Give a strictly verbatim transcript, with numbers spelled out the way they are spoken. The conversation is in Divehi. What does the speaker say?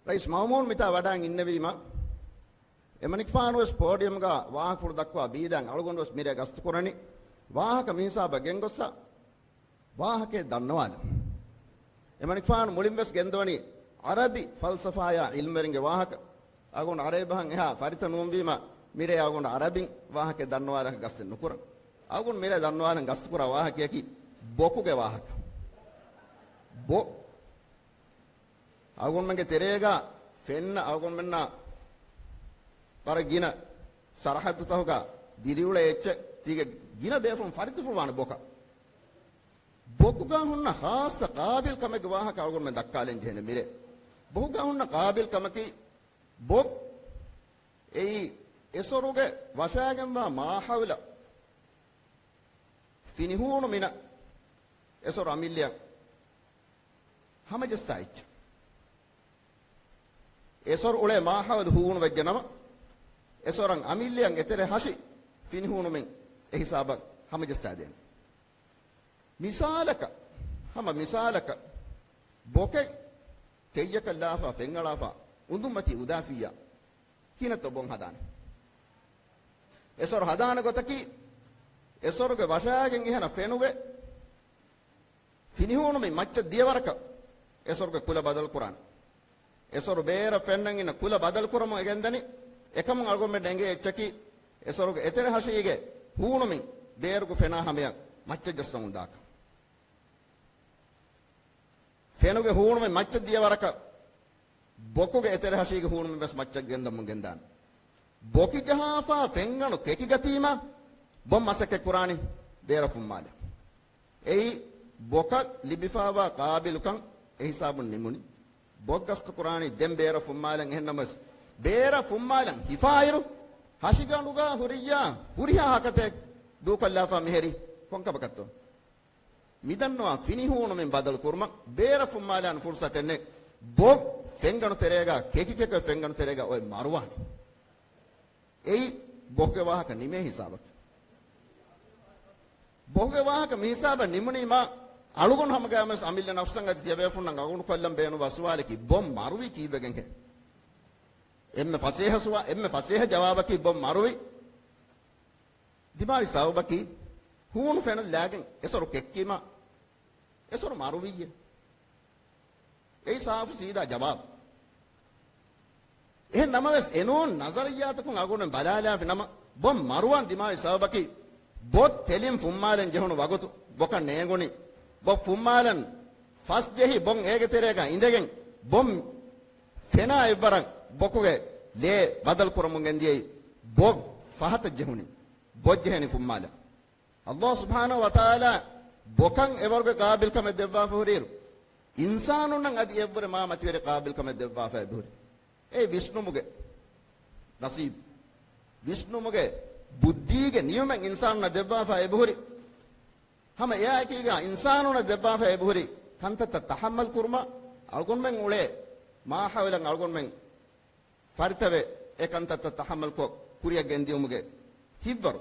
ރައީސް މައުމޫން މިތާ ވަޑައިގެން އިންނެވީމަ، އެމަނިކުފާނު ވެސް ޕޯޑިއަމްގަ ވާހަކަފުޅު ދައްކަވާ ބީދާން އަޅުގަނޑު ވެސް މިރޭ ގަސްތުކުރަނީ ވާހަކަ މިހިސާބަށް ގެންގޮއްސަ ވާހަކައެއް ދަންނަވާލަން. އެމަނިކުފާނު މުޅިން ވެސް ގެންދަވަނީ ޢަރަބި ފަލްސަފާޔާ ޢިލްމުވެރިންގެ ވާހަކަ. އަޅުގަނޑު ޢަރަބި ބަހަށް އެހާ ފަރިތަ ނޫންވީމަ، މިރޭ އަޅުގަނޑު ޢަރަބިން ވާހަކައެއް ދަންނަވާލަކަށް ގަސްތެއް ނުކުރަން. އަޅުގަނޑު މިރޭ ދަންނަވާލަން ގަސްތުކުރާ ވާހަކަޔަކީ ބޮކުގެ ވާހަކަ. ބޮ. އަޅުގަނޑުމެންގެ ތެރޭގަ ފެންނަ އަޅުގަނޑުމެންނާ ވަރަށް ގިނަ ސަރަހައްދުތަކުގަ ދިރިއުޅޭ އެއްޗެއް ތީގެ ގިނަ ބޭފުޅުން ފަރިތަފުޅުވާނެ ބޮކަށް. ބޮކުގަ ހުންނަ ޚާއްޞަ ޤާބިލް ކަމެއްގެ ވާހަކަ އަޅުގަނޑުމެން ދައްކާލަން ޖެހޭނެ މިރޭ. ބޮކުގަ ހުންނަ ޤާބިލް ކަމަކީ ބޮ އެއީ އެސޮރުގެ ވަށާގެންވާ މާހައުލަށް ފިނިހޫނުމިނަށް އެސޮރު އަމިއްލަޔަށް ހަމަޖައްސާ އެއްޗެއް. އެސޮރު އުޅޭ މާހައުލު ހޫނުވެއްޖެ ނަމަ، އެސޮރަށް އަމިއްލަޔަށް އެތެރެ ހަށި ފިނިހޫނުމެއް އެހިސާބަށް ހަމަޖައްސާދޭނެ. މިސާލަކަށް، ހަމަ މިސާލަކަށް، ބޮކެއް ތެއްޔަކަށް ލާފާ، ފެންއަޅާފާ، އުނދުންމަތީ އުދާފިއްޔާ، ކިހިނެއްތޯ ބޮން ހަދާނެ؟ އެސޮރު ހަދާނެ ގޮތަކީ، އެސޮރުގެ ވަށާގެން އެހެނަ ފެނުގެ ފިނިހޫނުމި މައްޗަށް ދިޔަ ވަރަކަށް އެސޮރުގެ ކުލަ ބަދަލުކުރާނެ. އެސޮރު ބޭރަށް ފެންނަން އިންނަ ކުލަ ބަދަލުކުރަމުން އެގެންދަނީ، އެކަމުން އަޅުގަނޑުމެން އެނގޭ އެއްޗަކީ، އެސޮރުގެ އެތެރެ ހަށީގެ ހޫނުމިން ބޭރުގެ ފެނާ ހަމަޔަށް މައްޗަށް ޖައްސަމުން ދާކަން. ފެނުގެ ހޫނުމެއް މައްޗަށް ދިޔަ ވަރަކަށް، ބޮކުގެ އެތެރެ ހަށީގެ ހޫނުމެއް ވެސް މައްޗަށް ގެންދަމުން ގެންދާނެ. ބޮކި ޖަހާފާ ފެންގަނޑު ކެކިގަތީމަ، ބޮން މަސައްކަތް ކުރާނީ ބޭރަށް ފުއްމާލަން. އެއީ ބޮކަށް ލިބިފާވާ ޤާބިލުކަން އެހިސާބުން ނިމުނީ. ބޮ ގަސްތު ކުރާނީ ދެން ބޭރަށް ފުއްމާލަން. އެހެންނަމަވެސް، ބޭރަށް ފުއްމާލަން ހިފާއިރު، ހަށިގަނޑުގަ ހުރިއްޔާ ހުރިހާ ހަކަތައެއް ދޫކޮށްލާފާ މިހެރީ ކޮންކަމަކަށްތޯ؟ މިދަންނަވާ ފިނިހޫނުމިން ބަދަލު ކުރުމަށް ބޭރަށް ފުއްމާލާނެ ފުރުސަތެއް ނެތް. ބޮ ފެންގަނޑު ތެރޭގަ ކެކި ކެކި ފެންގަނޑު ތެރޭގަ އޮތް މަރުވާނެ. އެއީ ބޮކުގެ ވާހަކަ ނިމޭ ހިސާބަކީ. ބޮކުގެ ވާހަކަ މިހިސާބަށް ނިމުނީމާ، އަޅުގަނޑު ހަމަގައިމުވެސް އަމިއްލަ ނަފްސަށް އަދި ތިޔަބޭފުޅުންނަށް އަގުނުކޮށްލަން ބޭނުންވާ ސުވާލަކީ، ބޮން މަރުވީ ކީއްވެގެންހޭ؟ އެންމެ ފަސޭހަ ސުވާ-، އެންމެ ފަސޭހަ ޖަވާބަކީ ބޮން މަރުވީ. ދިމާވި ސަބަބަކީ، ހޫނު ފެނަށް ލާގެން އެސޮރު ކެއްކީމަ، އެސޮރު މަރުވިއްޔޭ. އެއީ ސާފު ސީދާ ޖަވާބު. އެހެން ނަމަވެސް، އެނޫން ނަޒަރިއްޔާތަކުން އަގުން ބަލާލާފި ނަމަ، ބޮން މަރުވާން ދިމާވި ސަބަބަކީ، ބޮ ތެލިން ފުއްމާލަން ޖެހުނު ވަގުތު ބޮކަށް ނޭނގުނީ. ބޮ ފުއްމާލަން ފަސް ޖެހި ބޮން އޭގެ ތެރޭގަ އިނދެގެން، ބޮން ފެނާ އެއްވަރަށް ބޮކުގެ ލޭ ބަދަލު ކުރަމުން ގެންދިޔައީ، ބޮ ފަހަތަށް ޖެހުނީ. ބޮ ޖެހެނީ ފުއްމާލަން. އައްލާހު ސުބްޙާނަހު ވަތަޢާލާ ބޮކަށް އެވަރުގެ ޤާބިލްކަމެއް ދެއްވާފަ ހުރިއިރު، އިންސާނުންނަށް އަދި އެއްވުރެ މާ މަތިވެރި ޤާބިލްކަމެއް ދެއްވާފަ އެބަހުރި. އެ ވިސްނުމުގެ ނަސީބު، ވިސްނުމުގެ ބުއްދީގެ ނިޢުމަތް އިންސާނުންނަށް ދެއްވާފަ އެބަހުރި. ހަމަ އެއާއެކީގަ އިންސާނުންނަށް ދެއްވާފަ އެބަހުރި ކަންތައްތައް ތަޙައްމަލް ކުރުމަށް އަޅުގަނޑުމެން އުޅޭ މާހައުލަށް އަޅުގަނޑުމެން ފަރިތަވެ، އެ ކަންތައްތައް ތަޙައްމަލްކޮށް ކުރިއަށް ގެންދިއުމުގެ ހިތްވަރު.